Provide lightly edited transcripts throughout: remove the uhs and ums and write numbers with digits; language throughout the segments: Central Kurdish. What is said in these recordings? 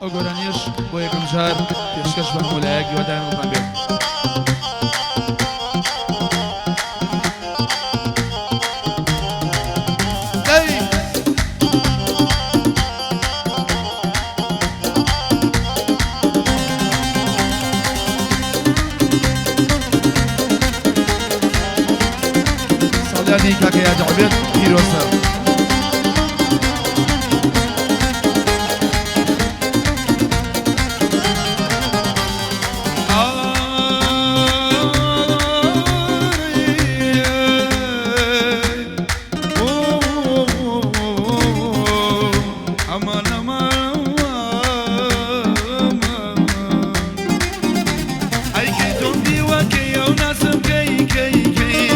ئەو گۆرانیەش بۆ یەکەم جار پێشکەش بە هەموو لایەک، هیوادارم دڵتان بێت. دەی. ساڵیادی کاکە یاد عوبێد پیرۆزە. ئەی کەی تۆم دیوە کەی ئەو ناسم کەی کەی کەی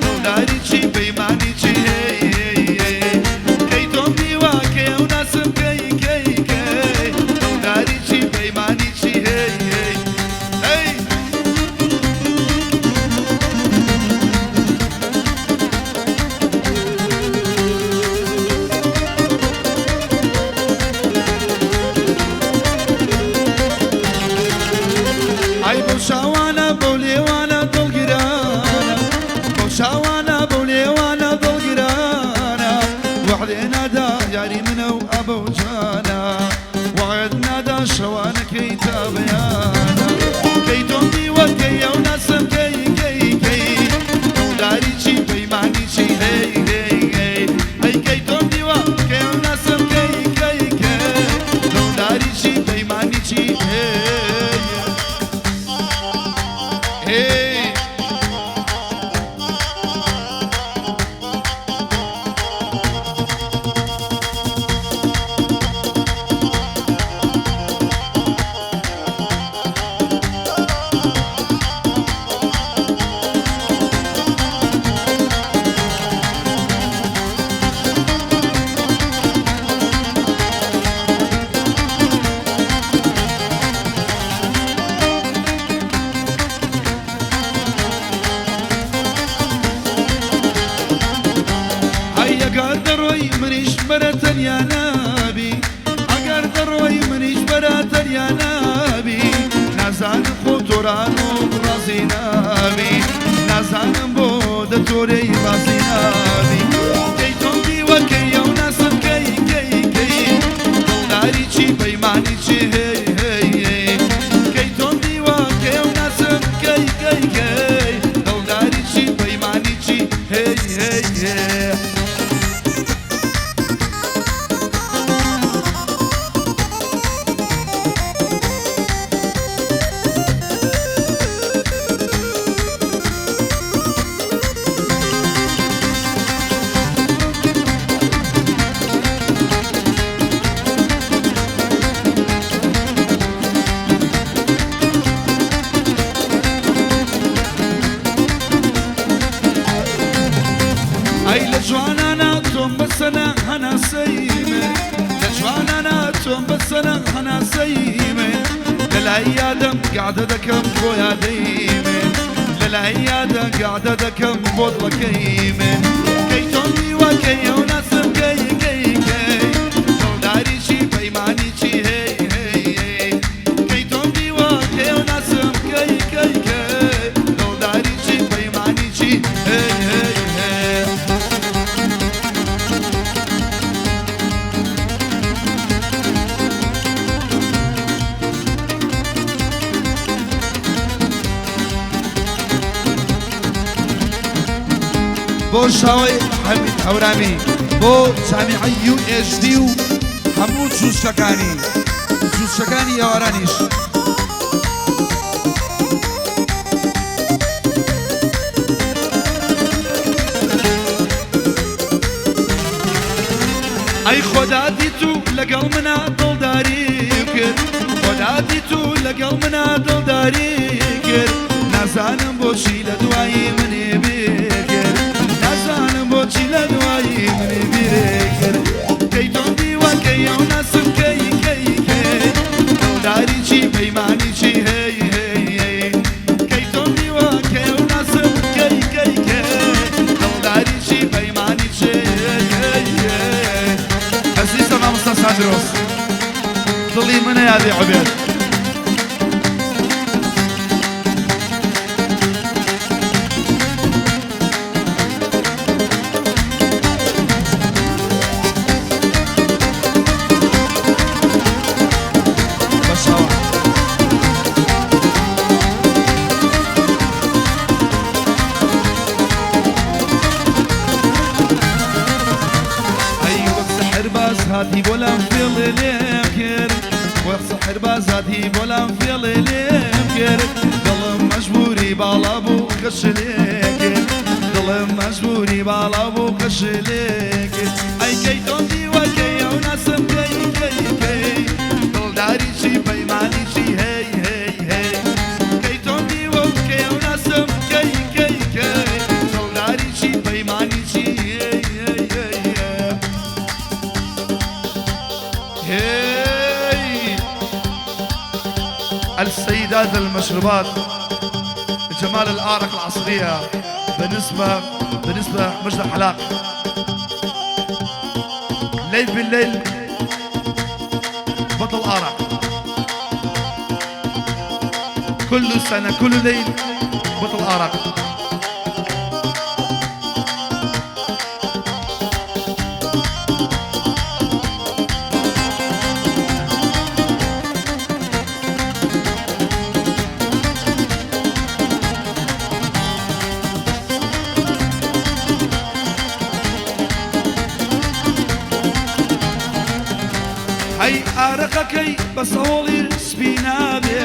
دڵداری چی پەیمانی چی هەی هەی هەی کەی تۆم دیوە کەی ئەو ناسم کەی کەی کەی دڵداری چی پەیمانی چی هەی هەی هەی. ئای بەو چاوانە بەو لێوانە دڵگرانە، بەو چاوانە بەو لێوانە دڵگرانە، وەعدێ نادا یاری منە و ئەبەو جانە، وەعد نادا شەوانەکەی تا بەیانە. کەی تۆم دیوە کەی ئەو ناسم کەی کەی کەی دڵداری چی پەیمانی چی هەی هەی هەی ئەی کەی تۆم دیوە کەی ئەو ناسم کەی کەی کەی دڵداری چی پەیمانی چی هەی هەی. ئەی ئەگەر دەڕۆی منیش بەرە تەنیا نابی، ئەگەر دەڕۆی منیش بەرە تەنیا نابی، نازانم خۆ تۆران و ڕازی نابی، نازانم بۆ دەتۆرەی ڕازی نابی. کەی تۆم دیوە کەی ئەو ناسم کەی کەی کەی دڵداری چی پەیمانی چی هەی هەی هەی کەی تۆم دیوە کەی ئەو ناسم کەی کەی کەی دڵداری چی پەیمانی چی هەی هەی هەی. ئەی لە جوانانا تۆم بەسەنە هەناسەیمێ، لە جوانانا تۆم بەسەنە هەناسەیمێ، لە لای یادەم گەعدە دەکەم بۆ یادەیمێ، لە لای یادە گەعدە دەکەم بۆ دڵەکەیمێ. کەی تۆم دیوە کەی ئەو ناسم کەی کەی کەی دڵداری چی پەیمانی چی هەی هەی هەی کەی تۆم دیوە کەی ئەو ناسم کەی کەی کەی دڵداری چی پەیمانی چی هەی هەی هەی. بۆ شاوەی حەمید هەورامی، بۆ جامیعەی UHD و هەموو جووچکەکانی، جووچکەکانی ئێوارانیش. ئەی خۆدا دیت و لەگەڵ منا دڵداری کرد، خۆدا دیت و لەگەڵ منا دڵداری کرد، نازانم بۆچی لە دوایی منی بێ کرد، نازانم بۆچی لە دوایی منی بێ کرد. کەی تۆم دیوە کەی ئەو ناسم کەی کەی کەی دڵداری چی پەیمانی چی هەی هەی هەی کەی تۆم دیوە کەی ئەو ناسم کەی کەی کەی دڵداری چی پەیمانی چی هەی هەی هەی. ئەزیزە مامۆستا ساندرۆس دڵی منت. چاومانە یادی عوبێد. بەشاوە. ئەی وەک سحرباز هاتی بۆ لام فێڵێ لێم کرد، وەک سحرباز هاتی بۆ لام فێڵێ لێم کرد، دڵم مەجبوری باڵا بوو کەش لێ کرد، دڵم مەجبوری باڵا بوو کەش لێ کرد. ئەی کەی تۆم دیوە کەی ئەو ناسم کەی کەی کەی، دڵداری چی پەیمانی چی هەی هەی هەی، کەی تۆم دیوە و کەی ئەو ناسم کەی کەی کەی، دڵداری چی پەیمانی چی هەی هەی هەی هەی. السيدات المشروبات جمال الآرق العصرية بالنسبة مجد حلاق ليل بالليل بطل آرق كل سنة كل ليل بطل آرق. هەی ئارەقەکەی بە سەوڵی سپی نابێ،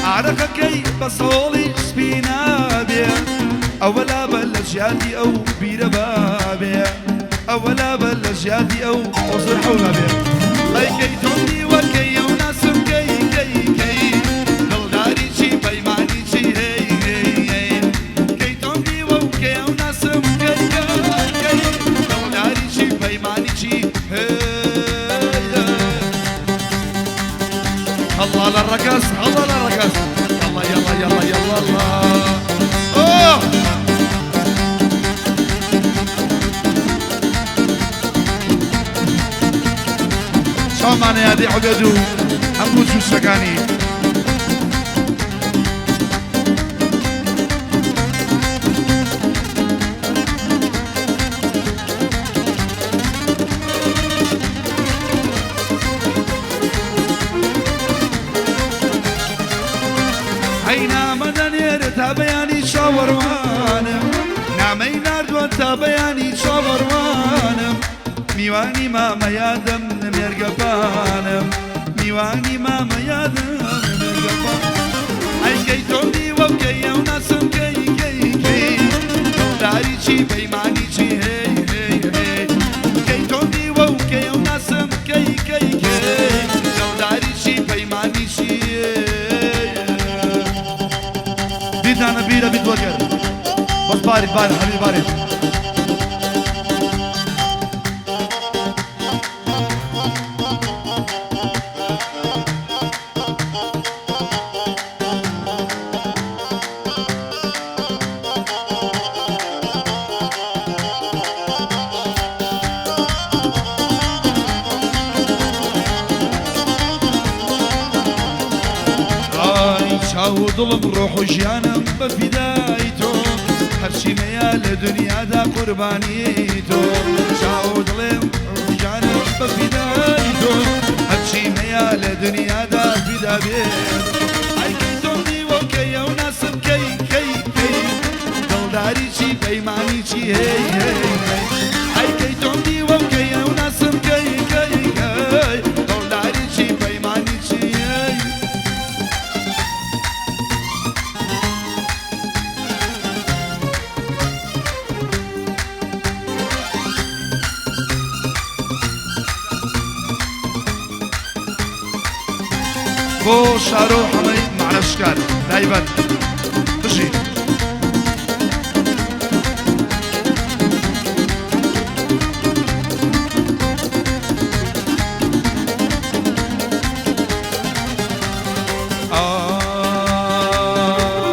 ئارەقەکەی بە سەوڵی سپی نابێ، ئەوە لابە لە ژیادی ئەو بیرە بابێ، ئەوە لابە لە ژیادی ئەو حوزر حەولا بێ. ئەی کەی تۆم دیوە کەی ئەو ناسم کەی کەی کەی، دڵداری چی پەیمانی چی هەی هەی هەی، کەی تۆم دیوە و کەی ئەو ناسم کەی کەی کەی، دڵداری چی پەیمانی چی هەی. الله للرقص، الله للرقص، يلا يلا يلا يلا الله. اوه چاومانە یادی عوبێد و هەموو جووسەکانی. ئەی نامە دەنێرە تا بەیانی چاوەڕوانم، نامەی ناردووە تا بەیانی چاوەڕوانم، میوانی مامە یادم نمێرگەپانم، میوانی مامە یادم نمێرگەپانم. ئەی کەی تۆم دیوە و کەی ئەو ناسم کەی کەی کەی، دڵداری چی پەیمانی چی هەی هەی هەی، کەی تۆم دیوە و کەی ئەو ناسم کەی کەی کەی، دڵداری چی پەیمانی چی. بیتانە بیرە بیت وەگەر بەس بارید بارید حەبیب بارید. ئای چاو و دڵم ڕۆح و ژیانم بە فیدای تۆ، هەرچی مەیە لە دنیادا قوربانی تۆ، چاو و دڵم ڕۆح و ژیانم بە فیدای تۆ، هەرچی مەیە لە دنیادا فیدا بێ. ئای کەی تۆم دیوە و کەی ئەو ناسم کەی کەی کەی، دڵداری چی پەیمانی چی هەی هەی هەی، ئای کەی تۆم دیوە و کەی ئەو ناسم کەی کەی کەی، دڵداری چی پەیمانی چی هەی. بۆ شارۆ حەمەی مەعرەشکار تایبەت بژی.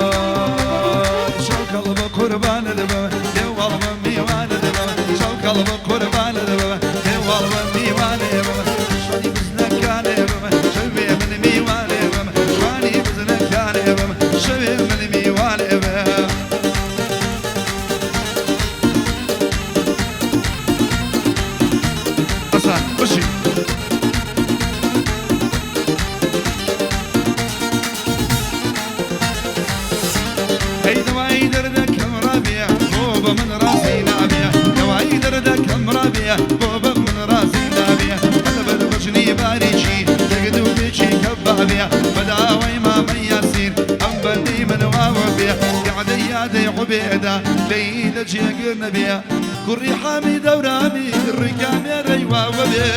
ئای شەوکەڵ بە قوربانە دەبم، لێواڵ بە میوانە دەبم، شەوکەڵ بە قوربانە دەبم، لێواڵ بە میوانە دەبم، شەنی بزنەکانێ بم، شەوێ بێ بۆ بە من ڕازی نابێ لەبەر بەژنی باریکی یەک دوو پێکی کەبابێ بەداوای مامە یاسین ئەم بەندەی من واوە بێ یادەی یادەی عوبێدە لێی لە جێگر نەبێ کوڕی حامی دەورامی ڕووی کامێرەی واوە بێ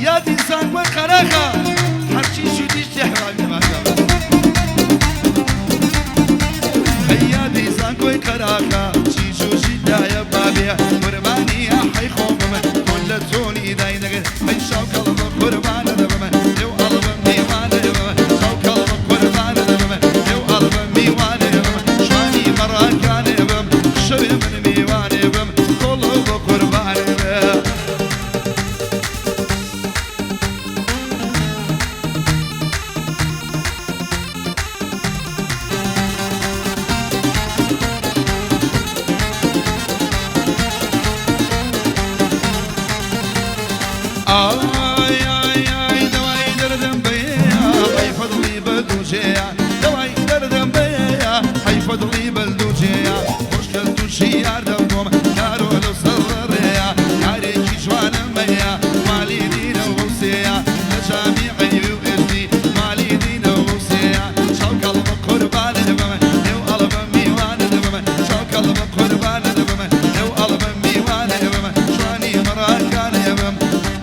یادی زانکۆی قەراخە هەرچی شووتیش تێحراوی ماکە ئەی یادی زانکۆی قەراخە چی جووشی دایە بابێ قوربانی ئاحەی خۆم بم تۆ لە تۆنی دای دەگر ئەی شاوکەڵ بە قوربانە دەبم لێو ئەڵبم میوانە دەبم شاوکەڵ بە قوربانە دەبم لێو ئەڵبم میوانە دەبم شوانی مەڕاکانێ بم شەوێ من میوانێ بم گوڵ بە قوربانێ بم. ئای ئای ئای دەوای دەردم بەیە ئەی فەدڵی بەدووجێیە دەوای دەردم بەیە ئەی فەدڵی بەلدووجێیە خۆشکە تووشی یاردەم بۆم کارۆ لەو سەر ڕێیە یارێکی جوانم هەیە مالی دینە و سێیە لە جامیعەی و ئێزدی مالی دینە و سێیە چاو کەڵبە قوربانە دەبم لێو ئەڵبم میوانە دەبم چاو کەڵبە قوربانە دەبم لێو ئەڵبم میوانە دەبم جوانی مەڕاکانە بم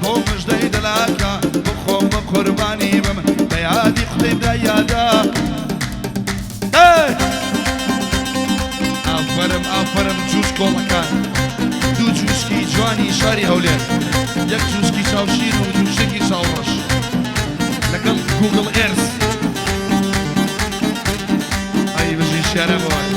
بۆ مژدەی دەلاکە بۆ خۆم بە قوربانی بم بە یادی خودەی برا یادا. ئافەرم ئافەرم جووج کۆڵەکان دوو جووشکی جوانی شاری هەولێر یەک جووشکی چاوشیر و جووشێکی چاوڕەش لەگەڵ گوگڵ ئێرس. ئەی بژی شارە بۆی.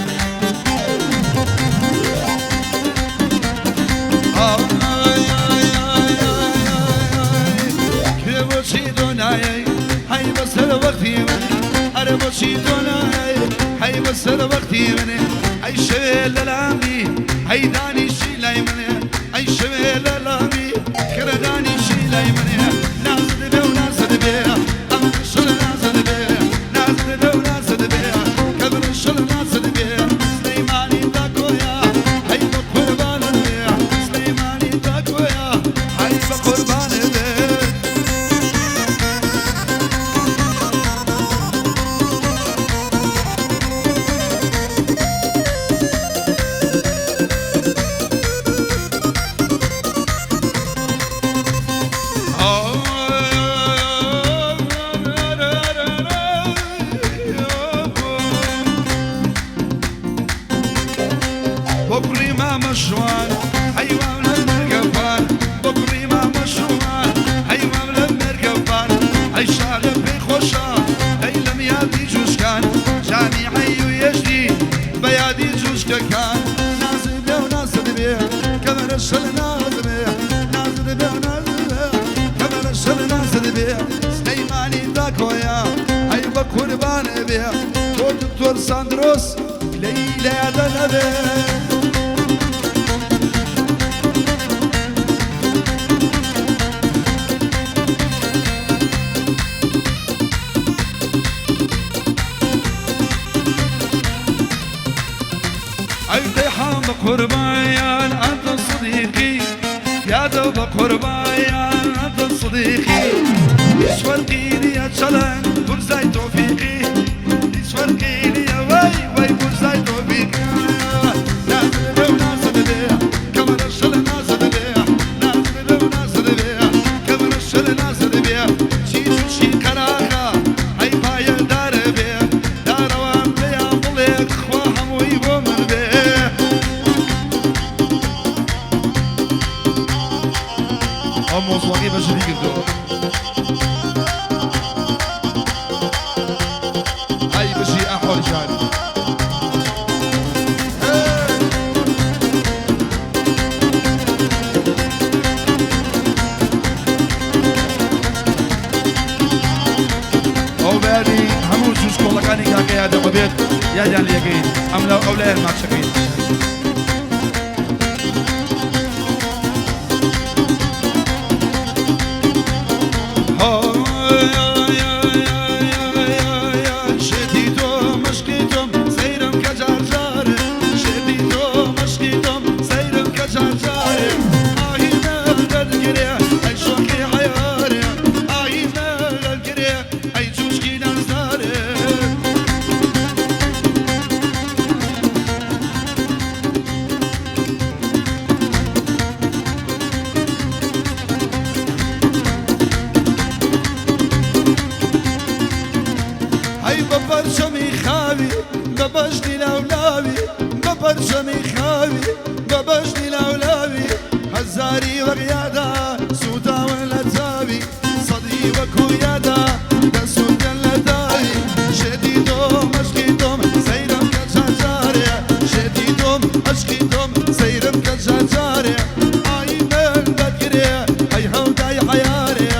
کوێ بۆچی دۆنایەی هەی بەسەر وەختی من ئەرە بۆچی دۆنایەی هەی بەسەر وەختی منێ ئەی شەوێ لەلامی هەی دانیشی لای منێ ئەی شەوێ لەلامی خرە دانیشی لای منێ نازت بێ و نازت بێ ئەم شەل نازت بێ نازت بێ و نازت بێ کەبر شەل نازت بێ سلەیمانی تاکۆیا هەی بە قوربانت بێ سلەیمانی تاکۆیا هەی بە قوربانت بێ. بۆ کوڕی مامە شوان هەیوام لە مەرگەپان بۆ کوڕی مامە شوان هەیوام لە مەرگەپان ئەی شارە پێی خۆشە ئەی لەم یادی جوشکان جامیعەی و یەژدی بە یادی جوشکەکان نازت بێ و نازت بێ کەمەرە شەل نازت بێ نازت بێ و نازت بێ کەمەرە شەل نازت بێ سلەیمانی داکۆیا ئەی بە قوربانێ بێ تۆ دکتۆر ساندرۆس لەی لە یادە نەبێ. ئەی قربان أنت صديقي يا دوب قربان أنت صديقي إيش فرقي لي چلن برزای توفیقی إيش فرقي لي وای وای برزای توفیقی نازل بێ و نازل بێ کەمەرە شەل نازل بێ نازل بێ و نازل بێ کەمەرە شەل نازل بێ چی چی قەراخە ئەی پایەدارە بێ دارەوان پێیان بڵێ خوا هەمووی بۆ من بێ. ئەو مۆزوعەکەی بە جدی کردەوە. ئەی بژی ئەحۆل جان. ئەو بەیانی هەموو جووش کۆڵەکانی کاکە یادەوە بێت یادیان لێگەین ئەم لەو ئەو لایەن ماچەکەین. شێتی تۆ مەشقی تۆم سەیرم کە جار جارێ شێتی تۆ مەشقی چەمی خاوی بە بەژنی لاولاوی هەزاری وەک یادا سووتاون لە چاوی سەدی وەکو یادا دەسووتێن لە داوی شێتی تۆم عەشقی تۆم سەیرم کە جارجارێ شێتی تۆم عەشقی تۆم سەیرم کە جارجارێ ئای من بەدگرێ ئەی هەودای عەیارێ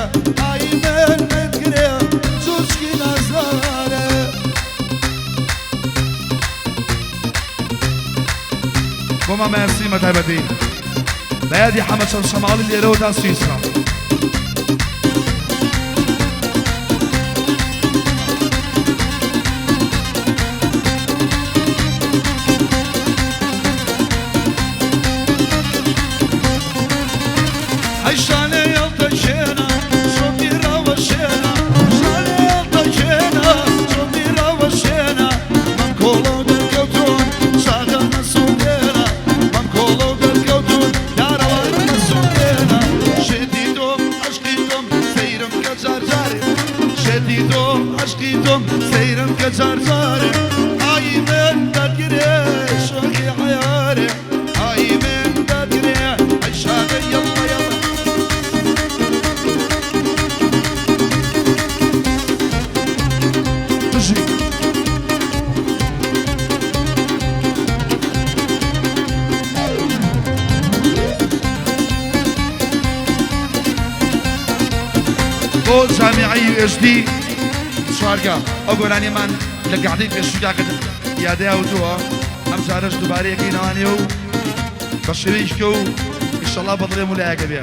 ئای من بەدگرێ چوچکی نازدارێ. بۆ مامە یاسین بە تایبەتی بە یادی حەمە چەمچەماڵی لێرەوە تا سویسرا. ئەی شانێ هەڵتەکێنە چۆپی ڕاوەشێنە شانێ هەڵتەکێنە چۆپی ڕاوەشێنە مەم کۆڵە و دەرکەوتوون شادە مەسوودێنە مەم کۆڵە و دەرکەوتوون یارەوان مەسوودێنە شێتی تۆم عەشقی تۆم سەیرم کە جار جارێ شێتی تۆم عەشقی تۆم سەیرم کە جار جارێ ئای من دەرگرێ شۆخی عەیارێ ئای من دەرگرێ ئەی شادە یەڵڵا یەڵڵا. بژی. بۆ جامیعەی USD چوارگا ئەو گۆرانیەمان لە گەعدەی پێشوودا کە یادەیا وتووە ئەم جارەش دووبارەیەکەی ناوانێ و بە شێوەیەکی کە و ئیشەڵا بەدڵێ مولایەکە بێ.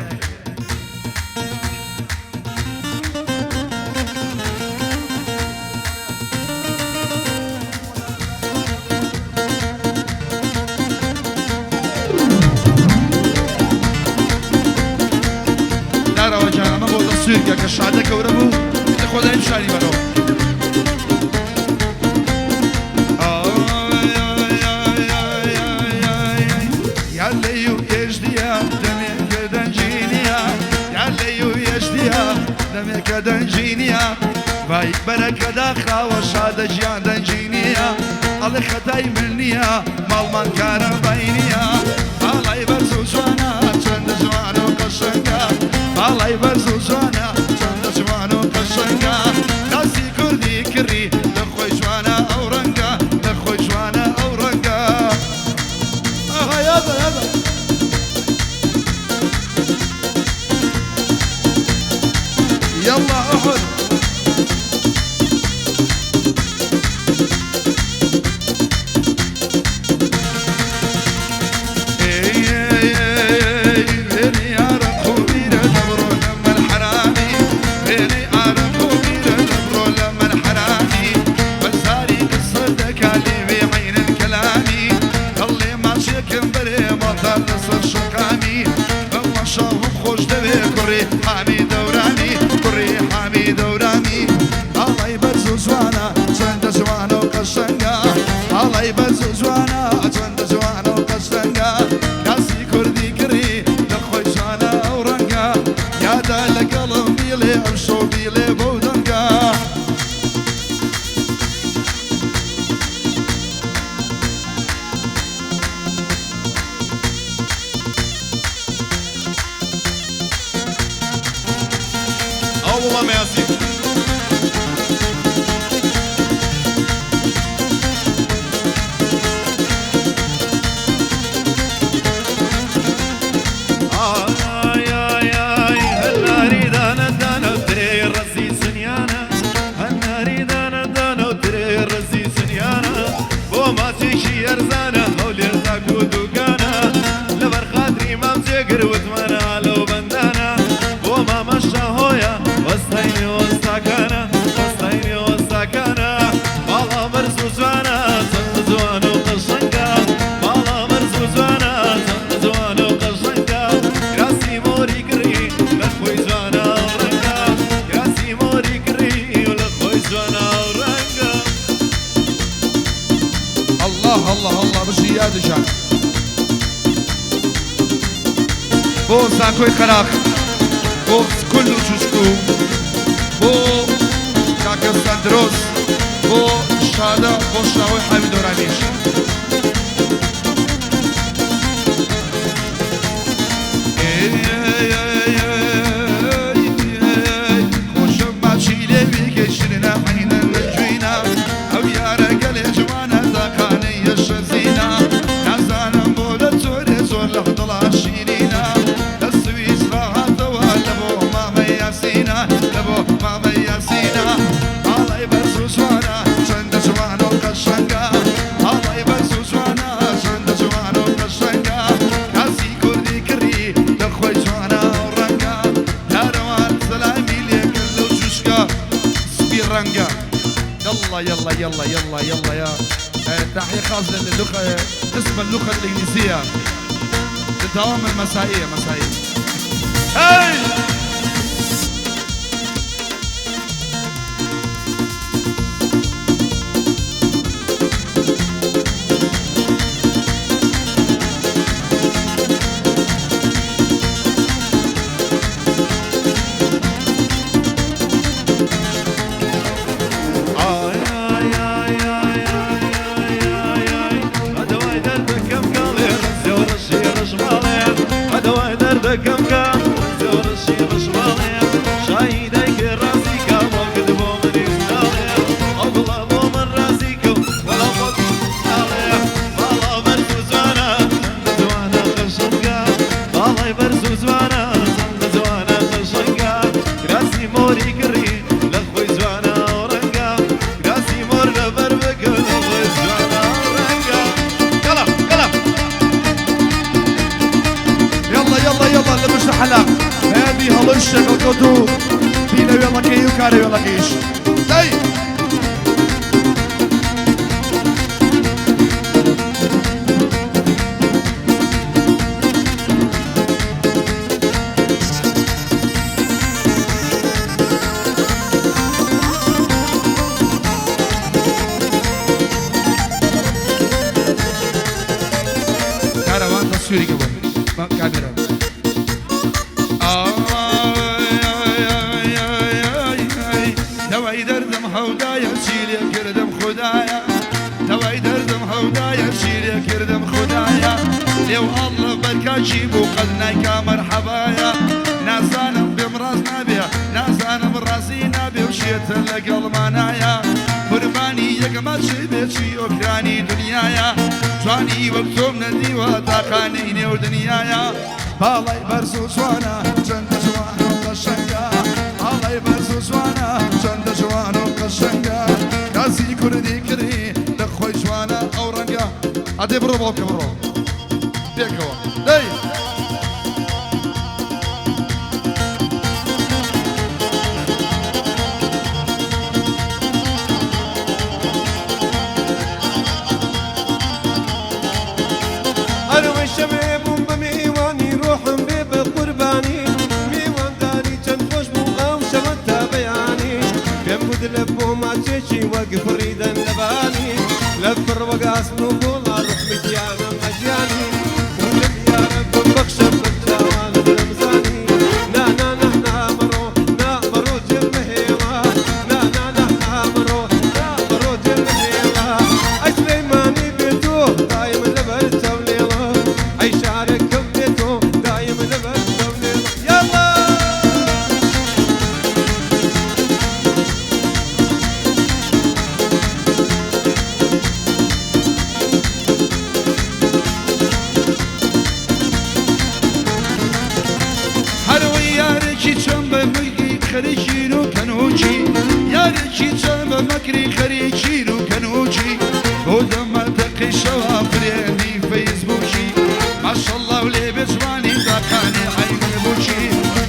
دارەوە گیان ئەمە بۆ تەسویرکە کە شادە گەورە بوو لە خۆدای پیشانی بەرەوە. یا لەی و ئێژدیە دەمێکە دەنگی نییە یا لەی و ئێژدیە دەمێکە دەنگی نییە وای بەرەکە داخراوە شادە گیان دەنگی نییە ئەڵێ خەتای من نییە ماڵمان کارەبای نییە باڵای بەرز و جوانە چەندە جوان و قەشەنگە باڵای بەرز و جوانە چەندە جوان و قەشەنگە داسی کوردی کڕی لە خۆی جوانە ئەو ڕەنگە لە خۆی جوانە ئەو ڕەنگە ئاها یادە یادە. يلا احد. ئەوە بۆ مامە یاسین. ئای ئای ئای هەناری دانە دانە و ترێ ڕەزی سنیانە هەناری دانە دانە و ترێ ڕەزی سنیانە بۆ ماچێکی ئەرزانە هەولێر تاکو دوکانە لەبەر خاتری مام جێگر وتمانە لەو بەندانە بۆ مامە شاهۆیە وەستای نێوەستاکانە وەستای نێوەستاکانە باڵا بەرز و جوانە چەندە جوان و قەشەنگە باڵا بەرز و جوانە چەندە جوان و قەشەنگە کراسی مۆری کڕی لە خۆی جوانە و ڕەنگە کراسی مۆری کڕی و لە خۆی جوانە و ڕەنگە. الله الله الله بژی یادیشان بۆ زانکۆی قەراخ بۆ کل و چوچک و بۆ کاکە سەندرۆس بۆ شادە بۆ شاوەی حاوی دۆرانیش. زۆر لە دڵا شیرینە، لە سویسرا هاتەوە لە بۆ مامە یاسینە، لە بۆ مامە یاسینە. ئاڵای بەرز و جوانە، چەندە جوان و قەشەنگە، ئاڵای بەرز و جوانە، چەندە جوان و قەشەنگە، کاسی کوردی کڕی لە خۆی جوانە و ڕەنگە، یارەوان سەلامی لێکرد لەو جوشکە سپی ڕەنگە. يلا يلا يلا يلا يلا يا تحية خاصة للغة، قسم اللغة الإنجليزية للدوام المسائية مسائية. هاي ئای ئای ئای ئای ئای ئای ئای ئای بەدەوای دەردەکەم کاڵێ ڕزێ و ڕەشی ڕەشماڵێ، بەدەوای دەردەکەم کە ڕزێ و ڕەشی ڕەشماڵێ، شایی دایکێ ڕازی کە باوکت بۆ منیش ناڵێ، ئەو گوڵە بۆ من ڕازی کە و وەڵام بۆ ناڵێ. باڵا بەرز و جوانە، چەندە جوانە قەشەنگە، باڵای بەرز و جوانە، چەندە جوانە قەشەنگە، کراسی مۆری کڕی لە خۆی جوانە و ڕەنگە، کراسی مۆر لەبەر بکە لە خۆی جوانە و ڕەنگە. یاڵا یاڵا. يلا يلا يلا لمش حلا هذه هلش قلقلتو بينا يلا كي وكاري يلا كيش داي. كاروان تصويري قبل ما كاميرا. آي آي آي آي دەوای دەردم هەودایە چی لێ کردم خودایە، دەوای دەردم هەودایە چی لێ کردم خودایە، لێو ئاڵ بەرکاچی بوو قەت نایکا مەرحەبایە، نازانم بێم ڕاز نابێ، نازانم ڕازی نابێ و شێتە لەگەڵمانایە، قوربانی یەکەمە چی بێ چی ئۆکرانی دنیایە، جوانی وەک تۆم نەدیوە تاقانەی نێو دنیایە، باڵای بەرز و جوانە، چەندە جوان و قەشەنگە، ئاڵای بەرز و جوانە، چەندە جوان و قەشەنگە، کاسی کوردی کڕی لە خۆی جوانە ئەو ڕەنگە. ئەدێ بڕۆ باوکە بڕۆ پێکەوە دەی. هەروەی شەمێ بووم بە میوانی، ڕۆحم بێ بە قوربانی، میوانداری چەند خۆش بوو ئەو شەوە تا بەیانی، پێم گوت لە بۆ ماچێکی وەک فڕیدەن لەبانی، لە پڕ وەک ئاسن و بۆڵا ڕوحمی گیانم بەگیانی، وتم یارە بمبەخشە بە چاوانت نەمزانی، نا نا نا نا مەڕۆ، نا مەڕۆ جێم مەهێڵە، نا نا نا نا مەڕۆ، نا مەڕۆ جێم مەهێڵە، ئەی سلەیمانی بێ تۆ دایم لەبەر چاو لێڵە، ئەی شارەکەم بێ تۆ دایم لەبەر چاو لێڵە. یاڵا. هەروەی یارێکی چەند بە ملکی خەریکین و کەنوچی، یارێکی چەند بە مەکری خەریکین و کەنوچی، بۆ دەمە تەقی شەوا فرێندی فەیسبووکی، ماشەڵڵا و لێ بێ جوانی تاقانی عەینی بووکی،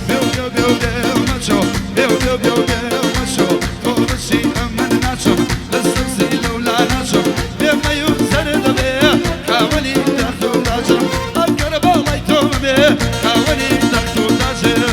بێو بێو بێو بێو مەچۆ، بێو بێو بێو بێو مەچۆ، تۆ بچی ئەمن ناچم، لە سەبزی لەولا ناچم، بێ مەی و زەرد دەبێ خاوەنی تەخت و تاجم، ئەگەر باڵای تۆ بێ خاوەنی تەخت و تاجم.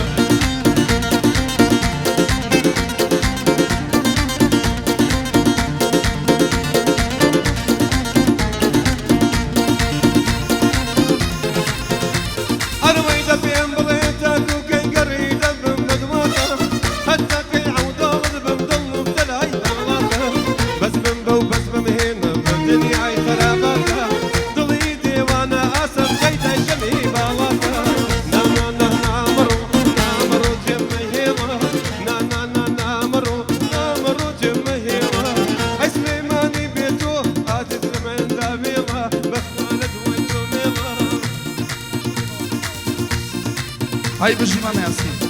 هەی بژی مامە یاسین.